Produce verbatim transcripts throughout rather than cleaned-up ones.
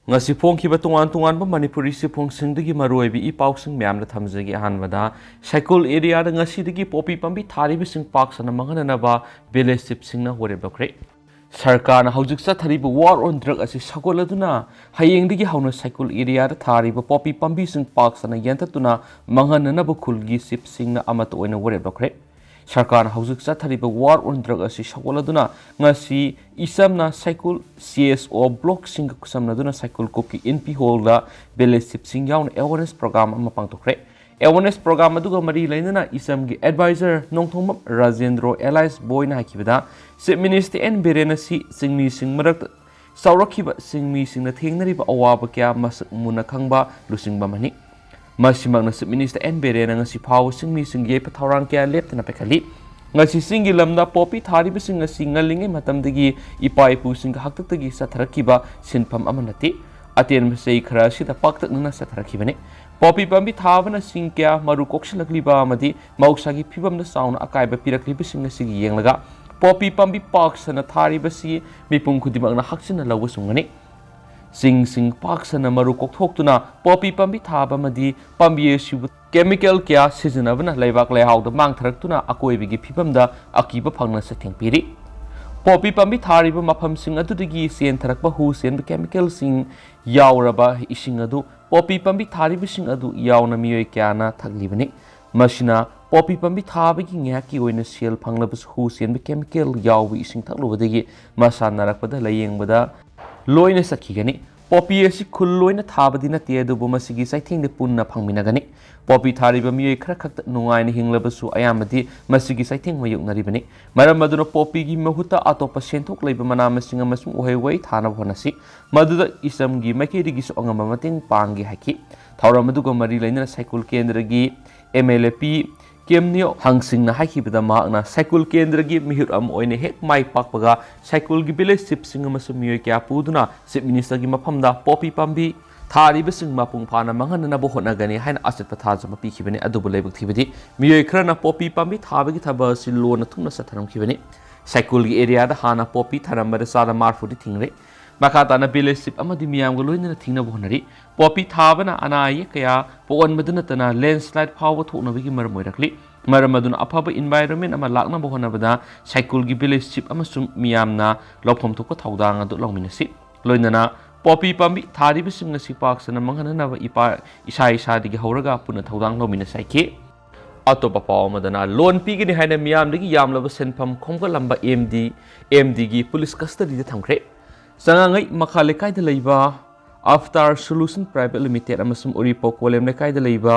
ꯉꯁꯤ ꯐꯣꯡꯈꯤꯕ ꯇꯣꯉꯥꯟ ꯇꯣꯉꯥꯟꯕ ꯃꯅꯤꯄꯨꯔꯤ ꯆꯦꯐꯣꯡꯁꯤꯡꯗꯒꯤ ꯃꯔꯨꯑꯣꯏꯕ ꯏ ꯄꯥꯎꯁꯤꯡ ꯃꯌꯥꯝꯗ ꯊꯝꯖꯒꯦ꯫ ꯑꯍꯥꯟꯕꯗ, ꯁꯥꯏꯀꯨꯜ ꯑꯦꯔꯤꯌꯥꯗ ꯉꯁꯤꯗꯒꯤ ꯄꯣꯄꯤ ꯄꯥꯝꯕꯤ ꯊꯥꯔꯤꯕꯁꯤꯡ ꯄꯥꯛ ꯁꯟꯅ ꯃꯥꯡꯍꯟꯅꯅꯕ ꯚꯤꯂꯦꯖ ꯆꯤꯐꯁꯤꯡꯅ ꯋꯥꯔꯦꯞ ꯂꯧꯈ꯭ꯔꯦ꯫ ꯁꯔꯀꯥꯔꯅ ꯍꯧꯖꯤꯛ ꯆꯠꯊꯔꯤꯕ ꯋꯥꯔ ꯑꯣꯟ ꯗ꯭ꯔꯒ ꯑꯁꯤ ꯁꯧꯒꯠꯂꯗꯨꯅ, ꯍꯌꯦꯡꯗꯒꯤ ꯍꯧꯅ ꯁꯥꯏꯀꯨꯜ ꯑꯦꯔꯤꯌꯥꯗ ꯊꯥꯔꯤꯕ ꯄꯣꯄꯤ ꯄꯥꯝꯕꯤꯁꯤꯡ ꯄꯥꯛ ꯁꯟꯅ ꯌꯥꯟꯊꯠꯇꯨꯅ ꯃꯥꯡꯍꯟꯅꯅꯕ ꯈꯨꯜꯒꯤ ꯆꯤꯐꯁꯤꯡꯅ ꯑꯃꯠꯇ ꯑꯣꯏꯅ ꯋꯥꯔꯦꯞ ꯂꯧꯈ꯭ꯔꯦ꯫ ꯁꯔꯀꯥꯔꯅ ꯍꯧꯖꯤꯛ ꯆꯠꯊꯔꯤꯕ ꯋꯥꯔ ꯑꯣꯟ ꯗ꯭ꯔꯒ ꯑꯁꯤ ꯁꯧꯒꯠꯂꯗꯨꯅ, ꯉꯁꯤ ꯏꯆꯝꯅ ꯁꯥꯏꯀꯨꯜ ꯁꯤ ꯑꯦꯁ ꯑꯣ ꯕ꯭ꯂꯣꯛꯁꯤꯡꯒ ꯈꯨꯠꯁꯝꯅꯗꯨꯅ ꯁꯥꯏꯀꯨꯜ ꯀꯨꯞꯀꯤ ꯏꯟꯄꯤ ꯍꯣꯜꯗ ꯚꯤꯂꯦꯖ ꯆꯤꯐꯁꯤꯡ ꯌꯥꯎꯅ ꯑꯦꯋꯥꯔꯅꯦꯁ ꯄ꯭ꯔꯣꯒ꯭ꯔꯥꯝ ꯑꯃ ꯄꯥꯡꯊꯣꯛꯈ꯭ꯔꯦ꯫ ꯑꯦꯋꯥꯔꯅꯦꯁ ꯄ꯭ꯔꯣꯒ꯭ꯔꯥꯝ ꯑꯗꯨꯒ ꯃꯔꯤ ꯂꯩꯅꯅ ꯏꯆꯝꯒꯤ ꯑꯦꯗꯚꯥꯏꯖꯔ ꯅꯣꯡꯊꯣꯡꯕꯝ ꯔꯥꯖꯦꯟꯗ꯭ꯔꯣ ꯑꯦꯂꯥꯏꯁ ꯕꯣꯏꯅ ꯍꯥꯏꯈꯤꯕꯗ, ꯆꯤꯐ ꯃꯤꯅꯤꯁꯇꯔ ꯑꯦꯟ ꯕꯤꯔꯦꯟ ꯑꯁꯤ ꯆꯤꯡꯃꯤꯁꯤꯡ ꯃꯔꯛꯇ ꯆꯥꯎꯔꯛꯈꯤꯕ ꯆꯤꯡꯃꯤꯁꯤꯡꯅ ꯊꯦꯡꯅꯔꯤꯕ ꯑꯋꯥꯕ ꯀꯌꯥ ꯃꯁꯛ ꯃꯨꯟꯅ ꯈꯪꯕ ꯂꯨꯆꯤꯡꯕ ꯑꯃꯅꯤ꯫ ꯃꯁꯤꯃꯛꯅ ꯆꯤꯐ ꯃꯤꯅꯤꯁꯇꯔ ꯑꯦꯟ ꯕꯤꯔꯦꯟꯅ ꯉꯁꯤ ꯐꯥꯎꯕ ꯆꯤꯡꯃꯤꯁꯤꯡꯒꯤ ꯌꯥꯏꯐ ꯊꯧꯔꯥꯡ ꯀꯌꯥ ꯂꯦꯞꯇꯅ ꯄꯥꯏꯈꯠꯂꯤ꯫ ꯉꯁꯤ ꯆꯤꯡꯒꯤ ꯂꯝꯗ ꯄꯣꯄꯤ ꯊꯥꯔꯤꯕꯁꯤꯡ ꯑꯁꯤ ꯉꯜꯂꯤꯉꯩ ꯃꯇꯝꯗꯒꯤ ꯏꯄꯥ ꯏꯄꯨꯁꯤꯡꯒꯤ ꯍꯥꯛꯇꯛꯇꯒꯤ ꯆꯠꯊꯔꯛꯈꯤꯕ ꯁꯤꯟꯐꯝ ꯑꯃ ꯅꯠꯇꯦ꯫ ꯑꯇꯦꯟꯕ ꯆꯍꯤ ꯈꯔ ꯑꯁꯤꯗ ꯄꯥꯛꯇꯛꯅꯅ ꯆꯠꯊꯔꯛꯈꯤꯕꯅꯤ꯫ ꯄꯣꯄꯤ ꯄꯥꯝꯕꯤ ꯊꯥꯕꯅ ꯆꯤꯡ ꯀꯌꯥ ꯃꯔꯨ ꯀꯣꯛꯁꯤꯜꯂꯛꯂꯤꯕ ꯑꯃꯗꯤ ꯃꯍꯧꯁꯥꯒꯤ ꯐꯤꯕꯝꯗ ꯆꯥꯎꯅ ꯑꯀꯥꯏꯕ ꯄꯤꯔꯛꯂꯤꯕꯁꯤꯡ ꯑꯁꯤꯒꯤ ꯌꯦꯡꯂꯒ, ꯄꯣꯄꯤ ꯄꯥꯝꯕꯤ ꯄꯥꯛ ꯁꯟꯅ ꯊꯥꯔꯤꯕꯁꯤ ꯃꯤꯄꯨꯝ ꯈꯨꯗꯤꯡꯃꯛꯅ ꯍꯛꯆꯤꯟꯅ ꯂꯧꯕ ꯆꯨꯝꯒꯅꯤ꯫ ꯆꯤꯡꯁꯤꯡ ꯄꯥꯛ ꯁꯟꯅ ꯃꯔꯨ ꯀꯣꯛꯊꯣꯛꯇꯨꯅ ꯄꯣꯄꯤ ꯄꯥꯝꯕꯤ ꯊꯥꯕ ꯑꯃꯗꯤ ꯄꯥꯝꯕꯤ ꯑꯁꯤꯕꯨ ꯀꯦꯃꯤꯀꯦꯜ ꯀꯌꯥ ꯁꯤꯖꯤꯟꯅꯕꯅ ꯂꯩꯕꯥꯛ ꯂꯩꯍꯥꯎꯗ ꯃꯥꯡꯊꯔꯛꯇꯨꯅ ꯑꯀꯣꯏꯕꯒꯤ ꯐꯤꯕꯝꯗ ꯑꯀꯤꯕ ꯐꯪꯅ ꯆꯩꯊꯦꯡ ꯄꯤꯔꯤ꯫ ꯄꯣꯄꯤ ꯄꯥꯝꯕꯤ ꯊꯥꯔꯤꯕ ꯃꯐꯝꯁꯤꯡ ꯑꯗꯨꯗꯒꯤ ꯆꯦꯟꯊꯔꯛꯄ ꯍꯨ ꯆꯦꯟꯕ ꯀꯦꯃꯤꯀꯦꯜꯁꯤꯡ ꯌꯥꯎꯔꯕ ꯏꯁꯤꯡ ꯑꯗꯨ ꯄꯣꯄꯤ ꯄꯥꯝꯕꯤ ꯊꯥꯔꯤꯕꯁꯤꯡ ꯑꯗꯨ ꯌꯥꯎꯅ ꯃꯤꯑꯣꯏ ꯀꯌꯥꯅ ꯊꯛꯂꯤꯕꯅꯤ꯫ ꯃꯁꯤꯅ ꯄꯣꯄꯤ ꯄꯥꯝꯕꯤ ꯊꯥꯕꯒꯤ ꯉꯥꯏꯍꯥꯛꯀꯤ ꯑꯣꯏꯅ ꯁꯦꯜ ꯐꯪꯂꯕꯁꯨ, ꯍꯨ ꯆꯦꯟꯕ ꯀꯦꯃꯤꯀꯦꯜ ꯌꯥꯎꯕ ꯏꯁꯤꯡ ꯊꯛꯂꯨꯕꯗꯒꯤ ꯃꯁꯥ ꯅꯥꯔꯛꯄꯗ ꯂꯥꯌꯦꯡꯕꯗ ꯂꯣꯏꯅ ꯆꯠꯈꯤꯒꯅꯤ꯫ ꯄꯣꯄꯤ ꯑꯁꯤ ꯈꯨꯜ ꯂꯣꯏꯅ ꯊꯥꯕꯗꯤ ꯅꯠꯇꯦ, ꯑꯗꯨꯕꯨ ꯃꯁꯤꯒꯤ ꯆꯩꯊꯦꯡꯗꯤ ꯄꯨꯟꯅ ꯐꯪꯃꯤꯟꯅꯒꯅꯤ꯫ ꯄꯣꯄꯤ ꯊꯥꯔꯤꯕ ꯃꯤꯑꯣꯏ ꯈꯔ ꯈꯛꯇ ꯅꯨꯡꯉꯥꯏꯅ ꯍꯤꯡꯂꯕꯁꯨ, ꯑꯌꯥꯝꯕꯗꯤ ꯃꯁꯤꯒꯤ ꯆꯩꯊꯦꯡ ꯃꯥꯌꯣꯛꯅꯔꯤꯕꯅꯤ꯫ ꯃꯔꯝ ꯑꯗꯨꯅ ꯄꯣꯄꯤꯒꯤ ꯃꯍꯨꯠꯇ ꯑꯇꯣꯞꯄ ꯁꯦꯟꯊꯣꯛ ꯂꯩꯕ ꯃꯅꯥ ꯃꯁꯤꯡ ꯑꯃꯁꯨꯡ ꯎꯍꯩ ꯋꯥꯍꯩ ꯊꯥꯅꯕ ꯍꯣꯠꯅꯁꯤ꯫ ꯃꯗꯨꯗ ꯏꯆꯝꯒꯤ ꯃꯥꯏꯀꯩꯗꯒꯤꯁꯨ ꯑꯉꯝꯕ ꯃꯇꯦꯡ ꯄꯥꯡꯒꯦ ꯍꯥꯏꯈꯤ꯫ ꯊꯧꯔꯝ ꯑꯗꯨꯒ ꯃꯔꯤ ꯂꯩꯅꯅ ꯁꯥꯏꯀꯨꯜ ꯀꯦꯟꯗ꯭ꯔꯒꯤ ꯑꯦꯝ ꯑꯦꯜ ꯑꯦ ꯄꯤ ꯀꯦꯝꯅꯤꯌꯣ ꯍꯪꯁꯤꯡꯅ ꯍꯥꯏꯈꯤꯕꯗ, ꯃꯍꯥꯛꯅ ꯁꯥꯏꯀꯨꯜ ꯀꯦꯟꯗ꯭ꯔꯒꯤ ꯃꯤꯍꯨꯠ ꯑꯃ ꯑꯣꯏꯅ ꯍꯦꯛ ꯃꯥꯏ ꯄꯥꯛꯄꯒ, ꯁꯥꯏꯀꯨꯜꯒꯤ ꯚꯤꯂꯦꯖ ꯆꯤꯐꯁꯤꯡ ꯑꯃꯁꯨꯡ ꯃꯤꯑꯣꯏ ꯀꯌꯥ ꯄꯨꯗꯨꯅ ꯆꯤꯐ ꯃꯤꯅꯤꯁꯇꯔꯒꯤ ꯃꯐꯝꯗ ꯄꯣꯄꯤ ꯄꯥꯝꯕꯤ ꯊꯥꯔꯤꯕꯁꯤꯡ ꯃꯄꯨꯡ ꯐꯥꯅ ꯃꯥꯡꯍꯟꯅꯅꯕ ꯍꯣꯠꯅꯒꯅꯤ ꯍꯥꯏꯅ ꯑꯆꯦꯠꯄ ꯊꯥꯖꯕ ꯄꯤꯈꯤꯕꯅꯤ꯫ ꯑꯗꯨꯕꯨ ꯂꯥꯏꯕꯛ ꯊꯤꯕꯗꯤ, ꯃꯤꯑꯣꯏ ꯈꯔꯅ ꯄꯣꯄꯤ ꯄꯥꯝꯕꯤ ꯊꯥꯕꯒꯤ ꯊꯕꯛ ꯑꯁꯤ ꯂꯣꯟꯅ ꯊꯨꯞꯅ ꯆꯠꯊꯔꯝꯈꯤꯕꯅꯤ꯫ ꯁꯥꯏꯀꯨꯜꯒꯤ ꯑꯦꯔꯤꯌꯥꯗ ꯍꯥꯟꯅ ꯄꯣꯄꯤ ꯊꯥꯔꯝꯕꯗ ꯆꯥꯗ ꯃꯔꯤꯐꯨꯗꯤ ꯊꯤꯡꯂꯦ꯫ ꯃꯈꯥ ꯇꯥꯅ village chief ꯑꯃꯗꯤ ꯃꯤꯌꯥꯝꯒ ꯂꯣꯏꯅꯅ ꯊꯤꯡꯅꯕ ꯍꯣꯠꯅꯔꯤ꯫ ꯄꯣꯄꯤ ꯊꯥꯕꯅ ꯑꯅꯥ ꯑꯌꯦꯛ ꯀꯌꯥ ꯄꯣꯛꯍꯟꯕꯗ ꯅꯠꯇꯅ landslide ꯐꯥꯎꯕ ꯊꯣꯛꯅꯕꯒꯤ ꯃꯔꯝ ꯑꯣꯏꯔꯛꯂꯤ꯫ ꯃꯔꯝ ꯑꯗꯨꯅ ꯑꯐꯕ environment ꯑꯃ ꯂꯥꯛꯅꯕ ꯍꯣꯠꯅꯕꯗ ꯁꯥꯏꯀꯨꯜꯒꯤ village chief ꯑꯃꯁꯨꯡ ꯃꯤꯌꯥꯝꯅ ꯂꯧꯐꯝ ꯊꯣꯛꯄ ꯊꯧꯗꯥꯡ ꯑꯗꯨ ꯂꯧꯃꯤꯟꯅꯁꯤ꯫ ꯂꯣꯏꯅꯅ ꯄꯣꯄꯤ ꯄꯥꯝꯕꯤ ꯊꯥꯔꯤꯕꯁꯤꯡ ꯑꯁꯤ ꯄꯥꯛ ꯁꯟꯅ ꯃꯥꯡꯍꯟꯅꯅꯕ ꯏꯄꯥ ꯏꯁꯥ ꯏꯁꯥꯗꯒꯤ ꯍꯧꯔꯒ ꯄꯨꯟꯅ ꯊꯧꯗꯥꯡ ꯂꯧꯃꯤꯟꯅꯁꯤ ꯍꯥꯏꯈꯤ꯫ ꯑꯇꯣꯞꯄ ꯄꯥꯎ ꯑꯃꯗꯅ loan ꯄꯤꯒꯅꯤ ꯍꯥꯏꯅ ꯃꯤꯌꯥꯝꯗꯒꯤ ꯌꯥꯝꯂꯕ ꯁꯦꯟꯐꯝ ꯈꯣꯝꯒꯠꯂꯝꯕ ꯑꯦꯝ ꯗꯤ, ꯑꯦꯝ ꯗꯤꯒꯤ police custodyꯗ ꯊꯝꯈ꯭ꯔꯦ꯫ ꯆꯉꯥꯡꯉꯩ ꯃꯈꯥ ꯂꯩꯀꯥꯏꯗ ꯂꯩꯕ Avatar Solution Private Limited ꯑꯃꯁꯨꯡ ꯎꯔꯤꯄꯣꯛ ꯀꯣꯂꯦꯝ ꯂꯩꯀꯥꯏꯗ ꯂꯩꯕ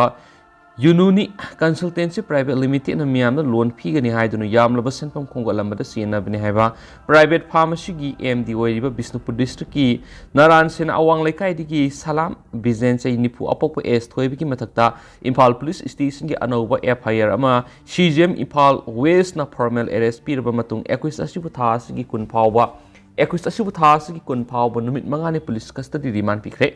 ꯌꯨꯅꯨꯅꯤ Consultancy Private Limitedꯅ ꯃꯤꯌꯥꯝꯗ loan ꯄꯤꯒꯅꯤ ꯍꯥꯏꯗꯨꯅ ꯌꯥꯝꯂꯕ ꯁꯦꯟꯐꯝ ꯈꯣꯝꯒꯠꯂꯝꯕꯗ ꯆꯦꯟꯅꯕꯅꯤ ꯍꯥꯏꯕ private firm ꯑꯁꯤꯒꯤ ꯑꯦꯝ ꯗꯤ ꯑꯣꯏꯔꯤꯕ ꯕꯤꯁꯅꯨꯄꯨꯔ districtꯀꯤ ꯅꯔꯥꯟ ꯁꯦꯅꯥ ꯑꯋꯥꯡ ꯂꯩꯀꯥꯏꯗꯒꯤ ꯁꯂꯥꯝ ꯕꯤꯖꯦꯟ, ꯆꯍꯤ ꯅꯤꯐꯨ, ꯑꯄꯣꯛꯄ ꯑꯦꯁ ꯊꯣꯏꯕꯒꯤ ꯃꯊꯛꯇ ꯏꯝꯐꯥꯜ police stationꯒꯤ ꯑꯅꯧꯕ F I R ꯑꯃ C J M Imphal Westꯅ formal arrest ꯄꯤꯔꯕ ꯃꯇꯨꯡ, accused ꯑꯁꯤꯕꯨ ꯊꯥ ꯑꯁꯤꯒꯤ ꯀꯨꯟ ꯐꯥꯎꯕ, accused ꯑꯁꯤꯕꯨ ꯊꯥ ꯑꯁꯤꯒꯤ ꯀꯨꯟ ꯐꯥꯎꯕ ꯅꯨꯃꯤꯠ ꯃꯉꯥꯅꯤ police custody remand ꯄꯤꯈ꯭ꯔꯦ꯫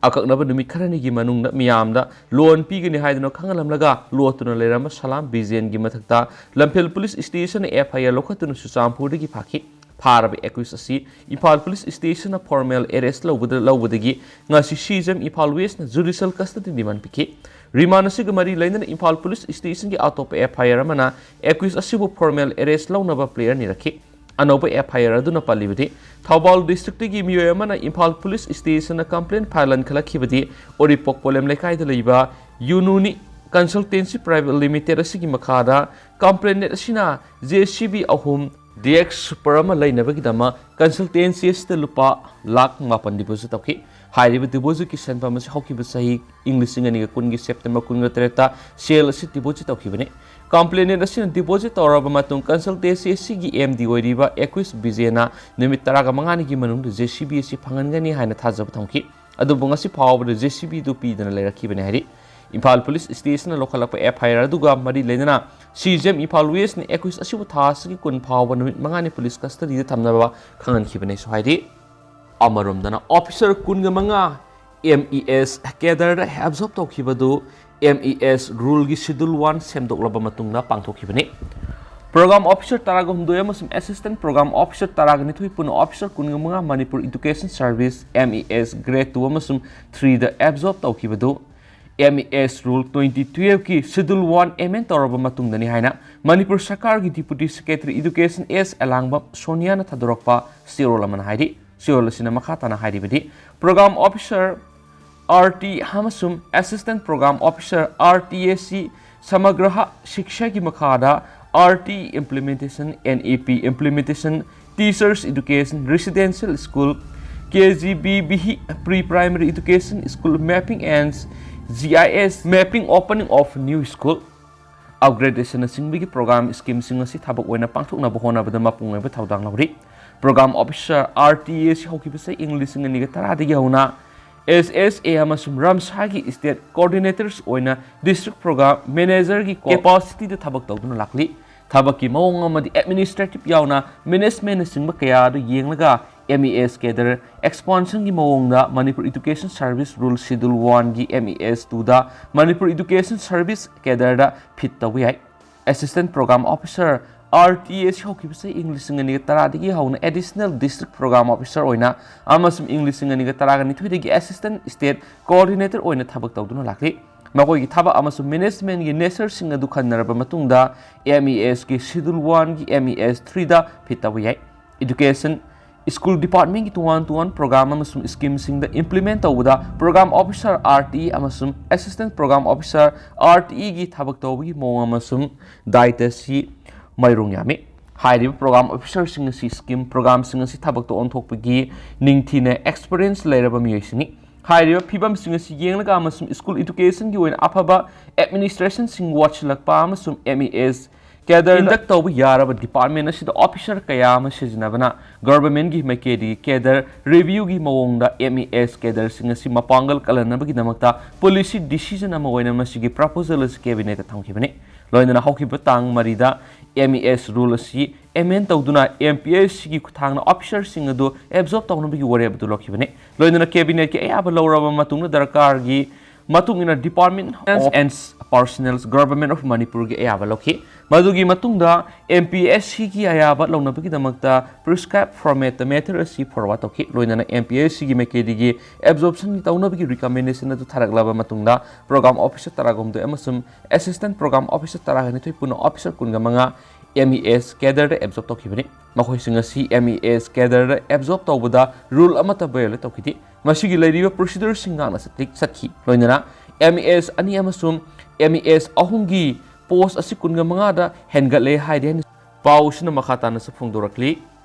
ꯑꯀꯛꯅꯕ ꯅꯨꯃꯤꯠ ꯈꯔꯅꯤꯒꯤ ꯃꯅꯨꯡꯗ ꯃꯤꯌꯥꯝꯗ loan ꯄꯤꯒꯅꯤ ꯍꯥꯏꯗꯨꯅ ꯈꯪꯍꯜꯂꯝꯂꯒ ꯂꯣꯠꯇꯨꯅ ꯂꯩꯔꯝꯕ ꯁꯂꯥꯝ ꯕꯤꯖꯦꯟꯒꯤ ꯃꯊꯛꯇ ꯂꯝꯐꯦꯜ police stationꯅ F I R ꯂꯧꯈꯠꯇꯨꯅ ꯆꯨꯔꯆꯥꯟꯄꯨꯔꯗꯒꯤ ꯐꯥꯈꯤ꯫ ꯐꯥꯔꯕ accused ꯑꯁꯤ ꯏꯝꯐꯥꯜ police stationꯅ formal arrest ꯂꯧꯕꯗ, ꯂꯧꯕꯗꯒꯤ ꯉꯁꯤ C J M Imphal Westꯅ judicial custody remand ꯄꯤꯈꯤ꯫ Remand ꯑꯁꯤꯒ ꯃꯔꯤ ꯂꯩꯅꯅ ꯏꯝꯐꯥꯜ police stationꯒꯤ ꯑꯇꯣꯞꯄ F I R ꯑꯃꯅ accused ꯑꯁꯤꯕꯨ formal arrest ꯂꯧꯅꯕ plea ꯅꯤꯔꯛꯈꯤ꯫ ꯑꯅꯧꯕ F I R ꯑꯗꯨꯅ ꯄꯜꯂꯤꯕꯗꯤ, ꯊꯧꯕꯥꯜ districtꯒꯤ ꯃꯤꯑꯣꯏ ꯑꯃꯅ ꯏꯝꯐꯥꯜ police stationꯗ complaint file ꯂꯟꯈꯠꯂꯛꯈꯤꯕꯗꯤ ꯎꯔꯤꯄꯣꯛ ꯄꯣꯂꯦꯝ ꯂꯩꯀꯥꯏꯗ ꯂꯩꯕ ꯌꯨꯅꯨꯅꯤ Consultancy Private Limited ꯑꯁꯤꯒꯤ ꯃꯈꯥꯗ complainant ꯑꯁꯤꯅ J C B ꯑꯍꯨꯝ, D X Super ꯑꯃ ꯂꯩꯅꯕꯒꯤꯗꯃꯛ consultancy ꯑꯁꯤꯗ ꯂꯨꯄꯥ ꯂꯥꯈ ꯃꯥꯄꯟ deposit ꯇꯧꯈꯤ꯫ ꯍꯥꯏꯔꯤꯕ depositꯀꯤ ꯁꯦꯟꯐꯝ ꯑꯁꯤ ꯍꯧꯈꯤꯕ ꯆꯍꯤ ꯏꯪ ꯂꯤꯁꯤꯡ ꯑꯅꯤꯒ ꯀꯨꯟꯒꯤ September ꯀꯨꯟꯒ ꯇꯔꯦꯠꯇ ꯁꯦꯜ ꯑꯁꯤ deposit ꯇꯧꯈꯤꯕꯅꯤ꯫ Complainant ꯑꯁꯤꯅ deposit ꯇꯧꯔꯕ ꯃꯇꯨꯡ, consultancy ꯑꯁꯤꯒꯤ M D ꯑꯣꯏꯔꯤꯕ ꯑꯦꯀ꯭ꯌꯨꯁ ꯕꯤꯖꯦꯅ ꯅꯨꯃꯤꯠ ꯇꯔꯥꯃꯉꯥꯅꯤꯒꯤ ꯃꯅꯨꯡꯗ J C B ꯑꯁꯤ ꯐꯪꯍꯟꯒꯅꯤ ꯍꯥꯏꯅ ꯊꯥꯖꯕ ꯊꯝꯈꯤ꯫ ꯑꯗꯨꯕꯨ ꯉꯁꯤ ꯐꯥꯎꯕꯗ J C B ꯑꯗꯨ ꯄꯤꯗꯅ ꯂꯩꯔꯛꯈꯤꯕꯅꯤ ꯍꯥꯏꯔꯤ꯫ ꯏꯝꯐꯥꯜ ꯄꯨꯂꯤꯁ ꯁ꯭ꯇꯦꯁꯟꯅ ꯂꯧꯈꯠꯂꯛꯄ F I R ꯑꯗꯨꯒ ꯃꯔꯤ ꯂꯩꯅꯅ C J M ꯏꯝꯐꯥꯜ ꯋꯦꯁꯅ ꯑꯦꯀ꯭ꯌꯨꯁ ꯑꯁꯤꯕꯨ ꯊꯥ ꯑꯁꯤꯒꯤ ꯀꯨꯟ ꯐꯥꯎꯕ ꯅꯨꯃꯤꯠ ꯃꯉꯥꯅꯤ ꯄꯨꯂꯤꯁ ꯀꯁꯇꯗꯤꯗ ꯊꯝꯅꯕ ꯈꯪꯍꯟꯈꯤꯕꯅꯤꯁꯨ ꯍꯥꯏꯔꯤ꯫ ꯑꯃꯔꯣꯝꯗꯅ, ꯑꯣꯐꯤꯁꯔ ꯀꯨꯟꯒ ꯃꯉꯥ M E S cadreꯗ absorb ꯇꯧꯈꯤꯕꯗꯨ M E S ruleꯒꯤ schedule one ꯁꯦꯝꯗꯣꯛꯂꯕ ꯃꯇꯨꯡꯗ ꯄꯥꯡꯊꯣꯛꯈꯤꯕꯅꯤ꯫ Program Officer ꯇꯔꯥꯒ ꯍꯨꯝꯗꯣꯏ ꯑꯃꯁꯨꯡ Assistant Program Officer ꯇꯔꯥꯒ ꯅꯤꯊꯣꯏ, ꯄꯨꯟꯅ Officer ꯀꯨꯟꯒ ꯃꯉꯥ Manipur Education Service, M E S, Grade two ꯑꯃꯁꯨꯡ three ꯗ absorb ꯇꯧꯈꯤꯕꯗꯨ M E S Rule twenty twelve ꯀꯤ Schedule one amend ꯇꯧꯔꯕ ꯃꯇꯨꯡꯗꯅꯤ ꯍꯥꯏꯅ ꯃꯅꯤꯄꯨꯔ ꯁꯔꯀꯥꯔꯒꯤ Deputy Secretary Education S ꯑꯦꯂꯥꯡꯕꯝ ꯁꯣꯅꯤꯌꯥꯅ ꯊꯥꯗꯣꯔꯛꯄ ꯆꯦꯔꯣꯜ ꯑꯃꯅ ꯍꯥꯏꯔꯤ꯫ ꯆꯦꯔꯣꯜ ꯑꯁꯤꯅ ꯃꯈꯥ ꯇꯥꯅ ꯍꯥꯏꯔꯤꯕꯗꯤ, Program Officer R T ꯑꯃꯁꯨꯡ Assistant Program Officer R T ꯑꯁꯤ ꯁꯃꯒ꯭ꯔꯍ ꯁꯤꯛꯁꯥꯒꯤ ꯃꯈꯥꯗ R T implementation, N E P implementation, Teachers Education, Residential School, K G B V, Pre-Primary Education, School Mapping and G I S Mapping, Opening of New School, Upgradation ꯅꯆꯤꯡꯕꯒꯤ program schemeꯁꯤꯡ ꯑꯁꯤ ꯊꯕꯛ ꯑꯣꯏꯅ ꯄꯥꯡꯊꯣꯛꯅꯕ ꯍꯣꯠꯅꯕꯗ ꯃꯄꯨꯡ ꯑꯣꯏꯕ ꯊꯧꯗꯥꯡ ꯂꯧꯔꯤ꯫ Program Officer R T ꯑꯁꯤ ꯍꯧꯈꯤꯕ ꯆꯍꯤ ꯏꯪ ꯂꯤꯁꯤꯡ ꯑꯅꯤꯒ ꯇꯔꯥꯗꯒꯤ ꯍꯧꯅ S S A ꯑꯃꯁꯨꯡ ꯔꯝꯁꯥꯒꯤ State Coordinators ꯑꯣꯏꯅ District Program Managerꯒꯤ capacityꯗ ꯊꯕꯛ ꯇꯧꯗꯨꯅ ꯂꯥꯛꯂꯤ꯫ ꯊꯕꯛꯀꯤ ꯃꯑꯣꯡ ꯑꯃꯗꯤ administrative ꯌꯥꯎꯅ managementꯅꯆꯤꯡꯕ ꯀꯌꯥ ꯑꯗꯨ ꯌꯦꯡꯂꯒ M E S cadre expansionꯒꯤ ꯃꯑꯣꯡꯗ Manipur Education Service Rule Schedule oneꯒꯤ M E S twoꯗ Manipur Education Service cadreꯗ fit ꯇꯧꯕ ꯌꯥꯏ꯫ Assistant Program Officer R T ꯑꯁꯤ ꯍꯧꯈꯤꯕ ꯆꯍꯤ ꯏꯪ ꯂꯤꯁꯤꯡ ꯑꯅꯤꯒ ꯇꯔꯥꯗꯒꯤ ꯍꯧꯅ Additional District Program Officer ꯑꯣꯏꯅ ꯑꯃꯁꯨꯡ ꯏꯪ ꯂꯤꯁꯤꯡ ꯑꯅꯤꯒ ꯇꯔꯥꯒ ꯅꯤꯊꯣꯏꯗꯒꯤ Assistant State Coordinator ꯑꯣꯏꯅ ꯊꯕꯛ ꯇꯧꯗꯨꯅ ꯂꯥꯛꯂꯤ꯫ ꯃꯈꯣꯏꯒꯤ ꯊꯕꯛ ꯑꯃꯁꯨꯡ managementꯒꯤ natureꯁꯤꯡ ꯑꯗꯨ ꯈꯟꯅꯔꯕ ꯃꯇꯨꯡꯗ, M E Sꯒꯤ Schedule oneꯒꯤ M E S threeꯗ fit ꯇꯧꯕ ꯌꯥꯏ꯫ Education, School Departmentꯀꯤ ꯇꯣꯉꯥꯟ ꯇꯣꯉꯥꯟꯕ program ꯑꯃꯁꯨꯡ schemeꯁꯤꯡꯗ implement ꯇꯧꯕꯗ Program Officer R T ꯑꯃꯁꯨꯡ Assistant Program Officer R Tꯒꯤ ꯊꯕꯛ ꯇꯧꯕꯒꯤ ꯃꯑꯣꯡ ꯑꯃꯁꯨꯡ ꯗꯥꯏꯇ ꯑꯁꯤ ꯃꯥꯏꯔꯣꯡ ꯌꯥꯝꯃꯤ꯫ ꯍꯥꯏꯔꯤꯕ program officerꯁꯤꯡ ꯑꯁꯤ scheme programꯁꯤꯡ ꯑꯁꯤ ꯊꯕꯛꯇ ꯑꯣꯟꯊꯣꯛꯄꯒꯤ ꯅꯤꯡꯊꯤꯅ experience ꯂꯩꯔꯕ ꯃꯤꯑꯣꯏꯁꯤꯡꯅꯤ꯫ ꯍꯥꯏꯔꯤꯕ ꯐꯤꯚꯝꯁꯤꯡ ꯑꯁꯤ ꯌꯦꯡꯂꯒ ꯑꯃꯁꯨꯡ school educationꯒꯤ ꯑꯣꯏꯅ ꯑꯐꯕ administrationꯁꯤꯡ ꯋꯥꯠꯁꯤꯜꯂꯛꯄ ꯑꯃꯁꯨꯡ M E S cadre induct ꯇꯧꯕ ꯌꯥꯔꯕ department ꯑꯁꯤꯗ officer ꯀꯌꯥ ꯑꯃ ꯁꯤꯖꯤꯟꯅꯕꯅ governmentꯀꯤ ꯃꯥꯏꯀꯩꯗꯒꯤ cadre reviewꯒꯤ ꯃꯑꯣꯡꯗ M E S cadreꯁꯤꯡ ꯑꯁꯤ ꯃꯄꯥꯡꯒꯜ ꯀꯜꯍꯟꯅꯕꯒꯤꯗꯃꯛꯇ policy decision ꯑꯃ ꯑꯣꯏꯅ ꯃꯁꯤꯒꯤ proposal ꯑꯁꯤ cabinetꯇ ꯊꯝꯈꯤꯕꯅꯤ꯫ ꯂꯣꯏꯅꯅ ꯍꯧꯈꯤꯕ ꯇꯥꯡ ꯃꯔꯤꯗ M E S rule ꯑꯁꯤ amend ꯇꯧꯗꯨꯅ M P S Cꯒꯤ ꯈꯨꯠꯊꯥꯡꯗ officerꯁꯤꯡ ꯑꯗꯨ absorb ꯇꯧꯅꯕꯒꯤ ꯋꯥꯔꯦꯞ ꯑꯗꯨ ꯂꯧꯈꯤꯕꯅꯤ꯫ ꯂꯣꯏꯅꯅ cabinetꯀꯤ ꯑꯌꯥꯕ ꯂꯧꯔꯕ ꯃꯇꯨꯡꯗ ꯗꯔꯀꯥꯔꯒꯤ ꯃꯇꯨꯡ ꯏꯟꯅ Department of and Personnel, Government of Manipurꯒꯤ ꯑꯌꯥꯕ ꯂꯧꯈꯤ꯫ ꯃꯗꯨꯒꯤ ꯃꯇꯨꯡꯗ M P S Cꯒꯤ ꯑꯌꯥꯕ ꯂꯧꯅꯕꯒꯤꯗꯃꯛꯇ prescribed formatꯇ matter ꯑꯁꯤ forward ꯇꯧꯈꯤ꯫ ꯂꯣꯏꯅꯅ M P S Cꯒꯤ ꯃꯥꯏꯀꯩꯗꯒꯤ absorption ꯇꯧꯅꯕꯒꯤ recommendation ꯑꯗꯨ ꯊꯥꯔꯛꯂꯕ ꯃꯇꯨꯡꯗ program officer ꯇꯔꯥꯍꯨꯝꯗꯣꯏ ꯑꯃꯁꯨꯡ assistant program officer ꯇꯔꯥꯅꯤꯊꯣꯏ ꯄꯨꯟꯅ officer ꯀꯨꯟꯃꯉꯥ M E S cadreꯗ absorb ꯇꯧꯈꯤꯕꯅꯤ꯫ ꯃꯈꯣꯏꯁꯤꯡ ꯑꯁꯤ M E S cadreꯗ absorb ꯇꯧꯕꯗ rule ꯑꯃꯠꯇ violate ꯇꯧꯈꯤꯗꯦ꯫ ꯃꯁꯤꯒꯤ ꯂꯩꯔꯤꯕ procedureꯁꯤꯡ ꯉꯥꯛꯅ ꯆꯠꯈꯤ꯫ ꯂꯣꯏꯅꯅ M E S ꯑꯅꯤ ꯑꯃꯁꯨꯡ M E S ꯑꯍꯨꯝꯒꯤ post ꯑꯁꯤ ꯀꯨꯟꯃꯉꯥꯗ ꯍꯦꯟꯒꯠꯂꯦ ꯍꯥꯏꯔꯤ ꯍꯥꯏꯅ ꯄꯥꯎ ꯑꯁꯤꯅ ꯃꯈꯥ ꯇꯥꯅꯁꯨ ꯐꯣꯡꯗꯣꯔꯛꯂꯤ꯫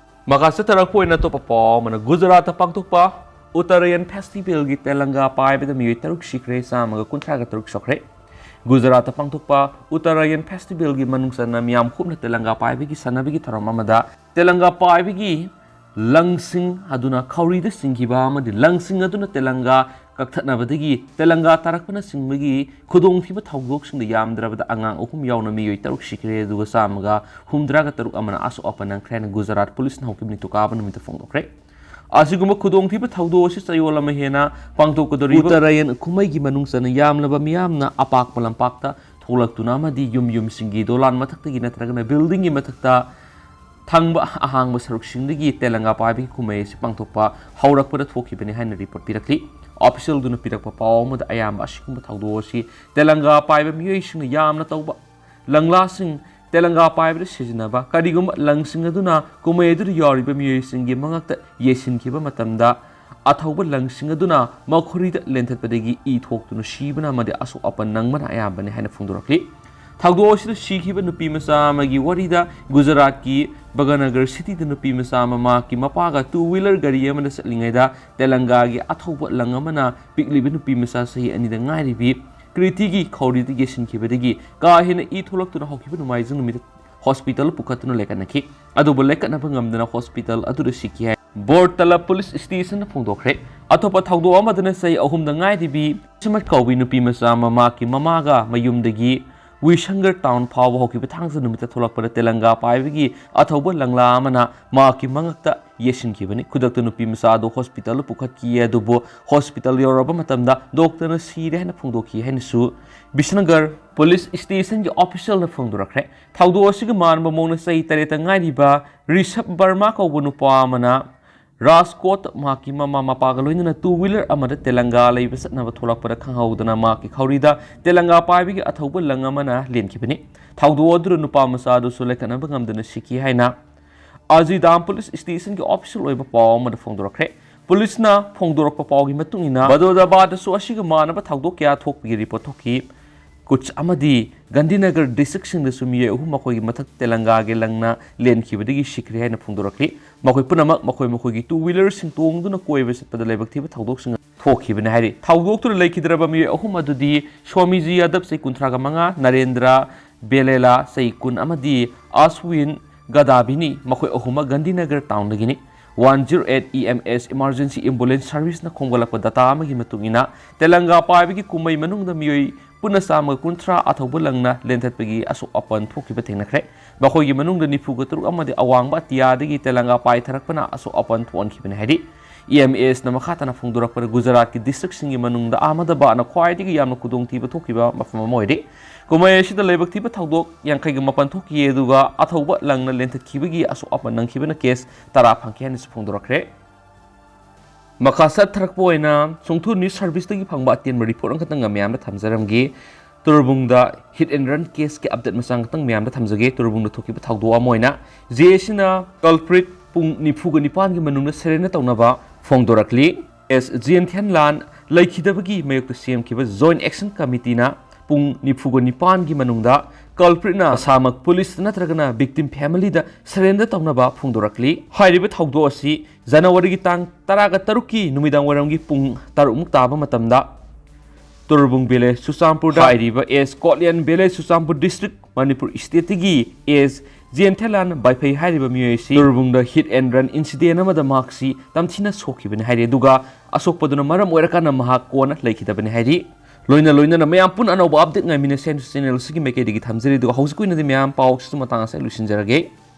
ꯃꯈꯥ ꯆꯠꯊꯔꯛꯄ ꯑꯣꯏꯅ ꯑꯇꯣꯞꯄ ꯄꯥꯎ ꯑꯃꯅ, ꯒꯨꯖꯔꯥꯠꯇ ꯄꯥꯡꯊꯣꯛꯄ Uttarayan Festivalꯒꯤ ꯇꯦꯂꯪꯒꯥ ꯄꯥꯏꯕꯗ ꯃꯤꯑꯣꯏ ꯇꯔꯨꯛ ꯁꯤꯈ꯭ꯔꯦ, ꯆꯥꯝꯃꯒ ꯀꯨꯟꯊ꯭ꯔꯥꯒ ꯇꯔꯨꯛ ꯁꯣꯛꯈ꯭ꯔꯦ꯫ ꯒꯨꯖꯔꯥꯠꯇ ꯄꯥꯡꯊꯣꯛꯄ Uttarayan Festivalꯒꯤ ꯃꯅꯨꯡ ꯆꯟꯅ ꯃꯤꯌꯥꯝ ꯈꯨꯞꯅ ꯇꯦꯂꯪꯒꯥ ꯄꯥꯏꯕꯒꯤ ꯁꯥꯟꯅꯕꯒꯤ ꯊꯧꯔꯝ ꯑꯃꯗ ꯇꯦꯂꯪꯒꯥ ꯄꯥꯏꯕꯒꯤ ꯂꯪꯁꯤꯡ ꯑꯗꯨꯅ ꯈꯧꯔꯤꯗ ꯆꯤꯡꯈꯤꯕ ꯑꯃꯗꯤ ꯂꯪꯁꯤꯡ ꯑꯗꯨꯅ ꯇꯦꯂꯪꯒꯥ ꯀꯛꯊꯠꯅꯕꯗꯒꯤ ꯇꯦꯂꯪꯒꯥ ꯇꯥꯔꯛꯄꯅꯆꯤꯡꯕꯒꯤ ꯈꯨꯗꯣꯡꯊꯤꯕ ꯊꯧꯗꯣꯛꯁꯤꯡꯗ ꯌꯥꯝꯗ꯭ꯔꯕꯗ ꯑꯉꯥꯡ ꯑꯍꯨꯝ ꯌꯥꯎꯅ ꯃꯤꯑꯣꯏ ꯇꯔꯨꯛ ꯁꯤꯈ꯭ꯔꯦ, ꯑꯗꯨꯒ ꯆꯥꯝꯃꯒ ꯍꯨꯝꯗ꯭ꯔꯥꯒ ꯇꯔꯨꯛ ꯑꯃꯅ ꯑꯁꯣꯛ ꯑꯄꯟ ꯅꯪꯈ꯭ꯔꯦ ꯍꯥꯏꯅ ꯒꯨꯖꯔꯥꯠ ꯄꯨꯂꯤꯁꯅ ꯍꯧꯈꯤꯕ ꯅꯤꯡꯊꯧꯀꯥꯕ ꯅꯨꯃꯤꯠꯇ ꯐꯣꯡꯗꯣꯛꯈ꯭ꯔꯦ꯫ ꯑꯁꯤꯒꯨꯝꯕ ꯈꯨꯗꯣꯡꯊꯤꯕ ꯊꯧꯗꯣꯛ ꯑꯁꯤ ꯆꯌꯣꯜ ꯑꯃ ꯍꯦꯟꯅ ꯄꯥꯡꯊꯣꯛꯀꯗꯧꯔꯤꯕ ꯎꯇꯔꯥꯌꯟ ꯀꯨꯝꯍꯩꯒꯤ ꯃꯅꯨꯡ ꯆꯟꯅ ꯌꯥꯝꯂꯕ ꯃꯤꯌꯥꯝꯅ ꯑꯄꯥꯛꯄ ꯂꯝꯄꯥꯛꯇ ꯊꯣꯛꯂꯛꯇꯨꯅ ꯑꯃꯗꯤ ꯌꯨꯝ ꯌꯨꯝꯁꯤꯡꯒꯤ ꯗꯣꯂꯥꯟ ꯃꯊꯛꯇꯒꯤ ꯅꯠꯇ꯭ꯔꯒꯅ buildingꯒꯤ ꯃꯊꯛꯇ ꯊꯪꯕ ꯑꯍꯥꯡꯕ ꯁꯔꯨꯛꯁꯤꯡꯗꯒꯤ ꯇꯦꯂꯪꯒꯥ ꯄꯥꯏꯕꯒꯤ ꯀꯨꯝꯍꯩ ꯑꯁꯤ ꯄꯥꯡꯊꯣꯛꯄ ꯍꯧꯔꯛꯄꯗ ꯊꯣꯛꯈꯤꯕꯅꯤ ꯍꯥꯏꯅ report ꯄꯤꯔꯛꯂꯤ꯫ Officialꯗꯨꯅ ꯄꯤꯔꯛꯄ ꯄꯥꯎ ꯑꯃꯗ ꯑꯌꯥꯝꯕ ꯑꯁꯤꯒꯨꯝꯕ ꯊꯧꯗꯣꯛ ꯑꯁꯤ ꯇꯦꯂꯪꯒꯥ ꯄꯥꯏꯕ ꯃꯤꯑꯣꯏꯁꯤꯡꯅ ꯌꯥꯝꯅ ꯇꯧꯕ ꯂꯪꯂꯥꯁꯤꯡ, ꯇꯦꯂꯪꯒꯥ ꯄꯥꯏꯕꯗ ꯁꯤꯖꯤꯟꯅꯕ ꯀꯔꯤꯒꯨꯝꯕ ꯂꯪꯁꯤꯡ ꯑꯗꯨꯅ ꯀꯨꯝꯍꯩ ꯑꯗꯨꯗ ꯌꯥꯎꯔꯤꯕ ꯃꯤꯑꯣꯏꯁꯤꯡꯒꯤ ꯃꯉꯛꯇ ꯌꯩꯁꯤꯟꯈꯤꯕ ꯃꯇꯝꯗ ꯑꯊꯧꯕ ꯂꯪꯁꯤꯡ ꯑꯗꯨꯅ ꯃꯈꯣꯏꯗ ꯂꯦꯟꯊꯠꯄꯗꯒꯤ ꯏ ꯊꯣꯛꯇꯨꯅ ꯁꯤꯕꯅ ꯑꯃꯗꯤ ꯑꯁꯣꯛ ꯑꯄꯟ ꯅꯪꯕꯅ ꯑꯌꯥꯝꯕꯅꯤ ꯍꯥꯏꯅ ꯐꯣꯡꯗꯣꯔꯛꯂꯤ꯫ ꯊꯧꯗꯣꯛ ꯑꯁꯤꯗ ꯁꯤꯈꯤꯕ ꯅꯨꯄꯤ ꯃꯆꯥ ꯑꯃꯒꯤ ꯋꯥꯔꯤꯗ, ꯒꯨꯖꯔꯥꯠꯀꯤ ꯕꯒꯅꯒꯔ cityꯗ ꯅꯨꯄꯤ ꯃꯆꯥ ꯑꯃ ꯃꯍꯥꯛꯀꯤ ꯃꯄꯥꯒ two wheeler ꯒꯥꯔꯤ ꯑꯃꯗ ꯆꯠꯂꯤꯉꯩꯗ ꯇꯦꯂꯪꯒꯥꯒꯤ ꯑꯊꯧꯕ ꯂꯪ ꯑꯃꯅ ꯄꯤꯛꯂꯤꯕ ꯅꯨꯄꯤ ꯃꯆꯥ ꯆꯍꯤ ꯑꯅꯤꯗ ꯉꯥꯏꯔꯤꯕꯤ ꯀ꯭ꯔꯤꯇꯤꯒꯤ ꯈꯧꯔꯤꯗ ꯌꯩꯁꯤꯟꯈꯤꯕꯗꯒꯤ ꯀꯥ ꯍꯦꯟꯅ ꯏ ꯊꯣꯛꯂꯛꯇꯨꯅ ꯍꯧꯈꯤꯕ ꯅꯣꯡꯃꯥꯏꯖꯤꯡ ꯅꯨꯃꯤꯠꯇ hospital ꯄꯨꯈꯠꯇꯨꯅ ꯂꯥꯏꯀꯠꯅꯈꯤ꯫ ꯑꯗꯨꯕꯨ ꯂꯥꯏꯀꯠꯅꯕ ꯉꯝꯗꯅ hospital ꯑꯗꯨꯗ ꯁꯤꯈꯤ ꯍꯥꯏ꯫ ꯕꯣꯔꯇꯂꯥ police stationꯅ ꯐꯣꯡꯗꯣꯛꯈ꯭ꯔꯦ꯫ ꯑꯇꯣꯞꯄ ꯊꯧꯗꯣꯛ ꯑꯃꯗꯅ ꯆꯍꯤ ꯑꯍꯨꯝꯗ ꯉꯥꯏꯔꯤꯕꯤ ꯁꯤꯃꯠ ꯀꯧꯕꯤ ꯅꯨꯄꯤ ꯃꯆꯥ ꯑꯃ ꯃꯍꯥꯛꯀꯤ ꯃꯃꯥꯒ ꯃꯌꯨꯝꯗꯒꯤ ꯋꯤꯁꯪꯒꯔ ꯇꯥꯎꯟ ꯐꯥꯎꯕ ꯍꯧꯈꯤꯕ ꯊꯥꯡꯖ ꯅꯨꯃꯤꯠꯇ ꯊꯣꯛꯂꯛꯄꯗ ꯇꯦꯂꯪꯒꯥ ꯄꯥꯏꯕꯒꯤ ꯑꯊꯧꯕ ꯂꯪꯂꯥ ꯑꯃꯅ ꯃꯍꯥꯛꯀꯤ ꯃꯉꯛꯇ ꯌꯦꯠꯁꯤꯟꯈꯤꯕꯅꯤ꯫ ꯈꯨꯗꯛꯇ ꯅꯨꯄꯤ ꯃꯆꯥ ꯑꯗꯨ ꯍꯣꯁꯄꯤꯇꯥꯜꯗ ꯄꯨꯈꯠꯈꯤ, ꯑꯗꯨꯕꯨ ꯍꯣꯁꯄꯤꯇꯥꯜ ꯌꯧꯔꯕ ꯃꯇꯝꯗ ꯗꯣꯛꯇꯔꯅ ꯁꯤꯔꯦ ꯍꯥꯏꯅ ꯐꯣꯡꯗꯣꯛꯈꯤ ꯍꯥꯏꯅꯁꯨ ꯕꯤꯁꯅꯒꯔ ꯄꯨꯂꯤꯁ ꯁ꯭ꯇꯦꯁꯟꯒꯤ ꯑꯣꯐꯤꯁꯤꯌꯦꯜꯅ ꯐꯣꯡꯗꯣꯔꯛꯈ꯭ꯔꯦ꯫ ꯊꯧꯗꯣꯛ ꯑꯁꯤꯒ ꯃꯥꯟꯅꯕ ꯃꯑꯣꯡꯗ ꯆꯍꯤ ꯇꯔꯦꯠꯇ ꯉꯥꯏꯔꯤꯕ ꯔꯤꯁꯕ ꯕꯔꯃꯥ ꯀꯧꯕ ꯅꯨꯄꯥ ꯑꯃꯅ ꯔꯥꯖꯀꯣꯠ ꯃꯍꯥꯛꯀꯤ ꯃꯃꯥ ꯃꯄꯥꯒ ꯂꯣꯏꯅꯅ ꯇꯨ ꯋꯤꯂꯔ ꯑꯃꯗ ꯇꯦꯂꯪꯒꯥ ꯂꯩꯕ ꯆꯠꯅꯕ ꯊꯣꯛꯂꯛꯄꯗ ꯈꯪꯍꯧꯗꯅ ꯃꯍꯥꯛꯀꯤ ꯈꯧꯔꯤꯗ ꯇꯦꯂꯪꯒꯥ ꯄꯥꯏꯕꯒꯤ ꯑꯊꯧꯕ ꯂꯪ ꯑꯃꯅ ꯂꯦꯟꯈꯤꯕꯅꯤ꯫ ꯊꯧꯗꯣꯛ ꯑꯗꯨꯗ ꯅꯨꯄꯥ ꯃꯆꯥ ꯑꯗꯨꯁꯨ ꯂꯥꯏꯀꯠꯅꯕ ꯉꯝꯗꯅ ꯁꯤꯈꯤ ꯍꯥꯏꯅ ꯑꯖꯤꯗꯥꯝ ꯄꯨꯂꯤꯁ ꯁ꯭ꯇꯦꯁꯟꯒꯤ ꯑꯣꯐꯤꯁꯤꯌꯦꯜ ꯑꯣꯏꯕ ꯄꯥꯎ ꯑꯃꯗ ꯐꯣꯡꯗꯣꯔꯛꯈ꯭ꯔꯦ꯫ ꯄꯨꯂꯤꯁꯅ ꯐꯣꯡꯗꯣꯔꯛꯄ ꯄꯥꯎꯒꯤ ꯃꯇꯨꯡ ꯏꯟꯅ ꯕꯗꯣꯗꯥꯕꯥꯗꯁꯨ ꯑꯁꯤꯒ ꯃꯥꯟꯅꯕ ꯊꯧꯗꯣꯛ ꯀꯌꯥ ꯊꯣꯛꯄꯒꯤ ꯔꯤꯄꯣꯔꯠ ꯊꯣꯛꯈꯤ꯫ ꯀꯨꯆ ꯑꯃꯗꯤ ꯒꯥꯟꯙꯤꯅꯒꯔ ꯗꯤꯁꯇ꯭ꯔꯤꯛꯁꯤꯡꯗꯁꯨ ꯃꯤꯑꯣꯏ ꯑꯍꯨꯝ ꯃꯈꯣꯏꯒꯤ ꯃꯊꯛ ꯇꯦꯂꯪꯒꯥꯒꯤ ꯂꯪꯅ ꯂꯦꯟꯈꯤꯕꯗꯒꯤ ꯁꯤꯈ꯭ꯔꯦ ꯍꯥꯏꯅ ꯐꯣꯡꯗꯣꯔꯛꯂꯤ꯫ ꯃꯈꯣꯏ ꯄꯨꯝꯅꯃꯛ ꯃꯈꯣꯏ ꯃꯈꯣꯏꯒꯤ ꯇꯨ ꯋꯤꯂꯔꯁꯤꯡ ꯇꯣꯡꯗꯨꯅ ꯀꯣꯏꯕ ꯆꯠꯄꯗ ꯂꯥꯏꯕꯛ ꯊꯤꯕ ꯊꯧꯗꯣꯛꯁꯤꯡ ꯊꯣꯛꯈꯤꯕꯅꯤ ꯍꯥꯏꯔꯤ꯫ ꯊꯧꯗꯣꯛꯇꯨꯗ ꯂꯩꯈꯤꯗ꯭ꯔꯕ ꯃꯤꯑꯣꯏ ꯑꯍꯨꯝ ꯑꯗꯨꯗꯤ ꯁ꯭ꯋꯥꯃꯤꯖꯤ ꯌꯥꯗꯕ, ꯆꯍꯤ ꯀꯨꯟꯊ꯭ꯔꯥꯒ ꯃꯉꯥ, ꯅꯔꯦꯟꯗ꯭ꯔ ꯕꯦꯂꯦꯂꯥ, ꯆꯍꯤ ꯀꯨꯟ, ꯑꯃꯗꯤ ꯑꯁꯋꯤꯟ ꯒꯗꯥꯕꯤꯅꯤ꯫ ꯃꯈꯣꯏ ꯑꯍꯨꯝꯃꯛ ꯒꯥꯟꯙꯤꯅꯒꯔ ꯇꯥꯎꯟꯗꯒꯤꯅꯤ꯫ One zero eight E M S emergency ambulance ꯁꯥꯔꯚꯤꯁꯅ ꯈꯣꯝꯒꯠꯂꯛꯄ ꯗꯇꯥ ꯑꯃꯒꯤ ꯃꯇꯨꯡ ꯏꯟꯅ, ꯇꯦꯂꯪꯒꯥ ꯄꯥꯏꯕꯒꯤ ꯀꯨꯝꯍꯩ ꯃꯅꯨꯡꯗ ꯃꯤꯑꯣꯏ ꯄꯨꯟꯅ ꯆꯥꯝꯃꯒ ꯀꯨꯟꯊ꯭ꯔꯥ ꯑꯊꯧꯕ ꯂꯪꯅ ꯂꯦꯟꯊꯠꯄꯒꯤ ꯑꯁꯣꯛ ꯑꯄꯟ ꯊꯣꯛꯈꯤꯕ ꯊꯦꯡꯅꯈ꯭ꯔꯦ꯫ ꯃꯈꯣꯏꯒꯤ ꯃꯅꯨꯡꯗ ꯅꯤꯐꯨꯒ ꯇꯔꯨꯛ ꯑꯃꯗꯤ ꯑꯋꯥꯡꯕ ꯑꯇꯤꯌꯥꯗꯒꯤ ꯇꯦꯂꯪꯒꯥ ꯄꯥꯏꯊꯔꯛꯄꯅ ꯑꯁꯣꯛ ꯑꯄꯟ ꯊꯣꯛꯍꯟꯈꯤꯕꯅꯤ ꯍꯥꯏꯔꯤ꯫ ꯏ ꯑꯦꯝ ꯑꯦꯁꯅ ꯃꯈꯥ ꯇꯥꯅ ꯐꯣꯡꯗꯣꯔꯛꯄꯗ, ꯒꯨꯖꯔꯥꯠꯀꯤ ꯗꯤꯁꯇ꯭ꯔꯤꯛꯁꯤꯡꯒꯤ ꯃꯅꯨꯡꯗ ꯑꯍꯃꯗꯕꯥꯗꯅ ꯈ꯭ꯋꯥꯏꯗꯒꯤ ꯌꯥꯝꯅ ꯈꯨꯗꯣꯡꯊꯤꯕ ꯊꯣꯛꯈꯤꯕ ꯃꯐꯝ ꯑꯃ ꯑꯣꯏꯔꯤ꯫ ꯀꯨꯝꯍꯩ ꯑꯁꯤꯗ ꯂꯥꯏꯕꯛ ꯊꯤꯕ ꯊꯧꯗꯣꯛ ꯌꯥꯡꯈꯩꯒ ꯃꯥꯄꯟ ꯊꯣꯛꯈꯤ, ꯑꯗꯨꯒ ꯑꯊꯧꯕ ꯂꯪꯅ ꯂꯦꯟꯊꯠꯈꯤꯕꯒꯤ ꯑꯁꯣꯛ ꯑꯄꯟ ꯅꯪꯈꯤꯕꯅ ꯀꯦꯁ ꯇꯔꯥ ꯐꯪꯈꯤ ꯍꯥꯏꯅꯁꯨ ꯐꯣꯡꯗꯣꯔꯛꯈ꯭ꯔꯦ꯫ ꯃꯈꯥ ꯆꯠꯊꯔꯛꯄ ꯑꯣꯏꯅ ꯁꯣꯡꯊꯨ ꯅ꯭ꯌꯨꯁ ꯁꯥꯔꯚꯤꯁꯇꯒꯤ ꯐꯪꯕ ꯑꯇꯦꯟꯕ ꯔꯤꯄꯣꯔꯠ ꯑꯃꯈꯛꯇꯪꯒ ꯃꯌꯥꯝꯗ ꯊꯝꯖꯔꯝꯒꯦ꯫ ꯇꯨꯔꯕꯨꯡꯗ ꯍꯤꯠ ꯑꯦꯟ ꯔꯟ ꯀꯦꯁꯀꯤ ꯑꯞꯗꯦꯠ ꯃꯆꯥ ꯈꯛꯇꯪ ꯃꯌꯥꯝꯗ ꯊꯝꯖꯒꯦ꯫ ꯇꯨꯔꯕꯨꯡꯗ ꯊꯣꯛꯈꯤꯕ ꯊꯧꯗꯣꯛ ꯑꯃ ꯑꯣꯏꯅ, ꯖꯦ ꯑꯦꯁꯤꯅ ꯀꯜꯄ꯭ꯔꯤꯠ ꯄꯨꯡ ꯅꯤꯐꯨꯒ ꯅꯤꯄꯥꯟꯒꯤ ꯃꯅꯨꯡꯗ ꯁꯔꯦꯟꯗꯔ ꯇꯧꯅꯕ ꯐꯣꯡꯗꯣꯔꯛꯂꯤ꯫ ꯑꯦꯁ ꯖꯤꯌꯟꯊꯦꯟꯂꯥꯟ ꯂꯩꯈꯤꯗꯕꯒꯤ ꯃꯥꯌꯣꯛꯇ ꯁꯦꯝꯈꯤꯕ ꯖꯣꯏꯟꯠ ꯑꯦꯛꯁꯟ ꯀꯃꯤꯇꯤꯅ ꯄꯨꯡ ꯅꯤꯐꯨꯒ ꯅꯤꯄꯥꯟꯒꯤ ꯃꯅꯨꯡꯗ ꯀꯜꯄ꯭ꯔꯤꯠꯅ ꯃꯁꯥꯃꯛ ꯄꯨꯂꯤꯁ ꯅꯠꯇ꯭ꯔꯒꯅ ꯚꯤꯛꯇꯤꯝ ꯐꯦꯃꯤꯂꯤꯗ ꯁꯔꯦꯟꯗꯔ ꯇꯧꯅꯕ ꯐꯣꯡꯗꯣꯔꯛꯂꯤ꯫ ꯍꯥꯏꯔꯤꯕ ꯊꯧꯗꯣꯛ ꯑꯁꯤ ꯖꯅꯋꯥꯔꯤꯒꯤ ꯇꯥꯡ ꯇꯔꯥꯒ ꯇꯔꯨꯛꯀꯤ ꯅꯨꯃꯤꯗꯥꯡ ꯋꯥꯏꯔꯝꯒꯤ ꯄꯨꯡ ꯇꯔꯨꯛꯃꯨꯛ ꯇꯥꯕ ꯃꯇꯝꯗ ꯇꯨꯔꯕꯨꯡ ꯚꯤꯂꯦꯖ, ꯆꯨꯔꯆꯥꯟꯄꯨꯔꯗ ꯍꯥꯏꯔꯤꯕ ꯑꯦꯁ ꯀꯣꯠꯂꯤꯌꯥꯟ ꯚꯤꯂꯦꯖ, ꯆꯨꯔꯆꯥꯟꯄꯨꯔ ꯗꯤꯁꯇ꯭ꯔꯤꯛ, ꯃꯅꯤꯄꯨꯔ ꯁ꯭ꯇꯦꯠꯇꯒꯤ ꯑꯦꯁ ꯖꯤꯌꯟꯊꯦꯟꯂꯥꯟ ꯕꯥꯏꯐꯩ ꯍꯥꯏꯔꯤꯕ ꯃꯤꯑꯣꯏ ꯑꯁꯤ ꯇꯨꯔꯕꯨꯡꯗ ꯍꯤꯠ ꯑꯦꯟ ꯔꯟ ꯏꯟꯁꯤꯗꯦꯟ ꯑꯃꯗ ꯃꯍꯥꯛꯁꯤ ꯇꯝꯊꯤꯅ ꯁꯣꯛꯈꯤꯕꯅꯤ ꯍꯥꯏꯔꯤ, ꯑꯗꯨꯒ ꯑꯁꯣꯛꯄꯗꯨꯅ ꯃꯔꯝ ꯑꯣꯏꯔꯀꯥꯟꯗ ꯃꯍꯥꯛ ꯀꯣꯟꯅ ꯂꯩꯈꯤꯗꯕꯅꯤ ꯍꯥꯏꯔꯤ꯫ ꯂꯣꯏꯅ ꯂꯣꯏꯅꯅ ꯃꯌꯥꯝ ꯄꯨꯟꯅ ꯑꯅꯧꯕ ꯑꯞꯗꯦꯠ ꯉꯥꯏꯃꯤꯟꯅꯁꯦ ꯍꯥꯏꯅꯁꯨ ꯆꯦꯅꯦꯜ ꯑꯁꯤꯒꯤ ꯃꯥꯏꯀꯩꯗꯒꯤ ꯊꯝꯖꯔꯤ꯫ ꯑꯗꯨꯒ ꯍꯧꯖꯤꯛꯀꯤ ꯑꯣꯏꯅꯗꯤ ꯃꯌꯥꯝ ꯄꯥꯎꯁꯤꯁꯨ ꯃꯇꯥꯡ ꯑꯁꯤꯗ ꯂꯣꯏꯁꯤꯟꯖꯔꯒꯦ꯫